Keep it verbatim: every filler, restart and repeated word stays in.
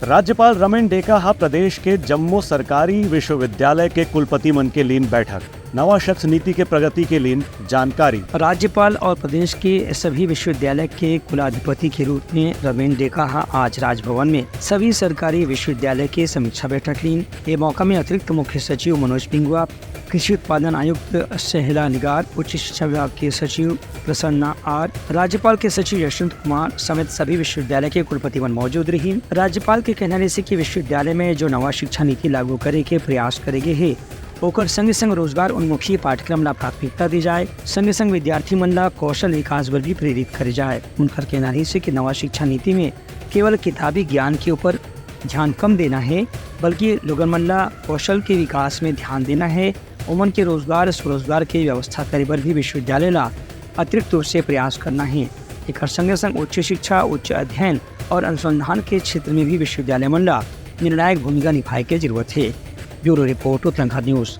राज्यपाल रमेन डेका ह प्रदेश के जम्मो सरकारी विश्वविद्यालय के कुलपति मन के लीन बैठक, नवा शिक्षा नीति के प्रगति के लीन जानकारी। राज्यपाल और प्रदेश के सभी विश्वविद्यालय के कुलाधिपति के रूप में रमेन डेका ह आज राजभवन में सभी सरकारी विश्वविद्यालय के समीक्षा बैठक लीन। ये मौका में अतिरिक्त मुख्य सचिव मनोज पिंगुआ, कृषि उत्पादन आयुक्त शहला निगार, उच्च शिक्षा विभाग के सचिव प्रसन्ना आर, राज्यपाल के सचिव यशवंत कुमार समेत सभी विश्वविद्यालय के कुलपति मन मौजूद रहिन। राज्यपाल के कहना रहिसे कि विश्वविद्यालय में जो नवा शिक्षा नीति लागू करे के प्रयास करे गे हे, ओकर संगे संग रोजगार उन्मुखी पाठ्यक्रम ला प्राथमिकता दी जाए, संगे संग विद्यार्थी मन ला कौशल विकास बर भी प्रेरित करे जाए। उनकर कहना रहिसे कि नवा शिक्षा नीति में केवल किताबी ज्ञान के ऊपर ध्यान कम देना हे, बल्कि लोगन मन ला कौशल के विकास में ध्यान देना हे। ओमन के रोजगार, स्वरोजगार के व्यवस्था करे बर भी विश्वविद्यालय ला अतिरिक्त रूप से प्रयास करना हे। एकर संगे संग उच्च शिक्षा, उच्च अध्ययन और अनुसंधान के क्षेत्र में भी विश्वविद्यालय मन ला निर्णायक भूमिका निभाए के जरूरत हे। Bureau report, Uttarakhand news.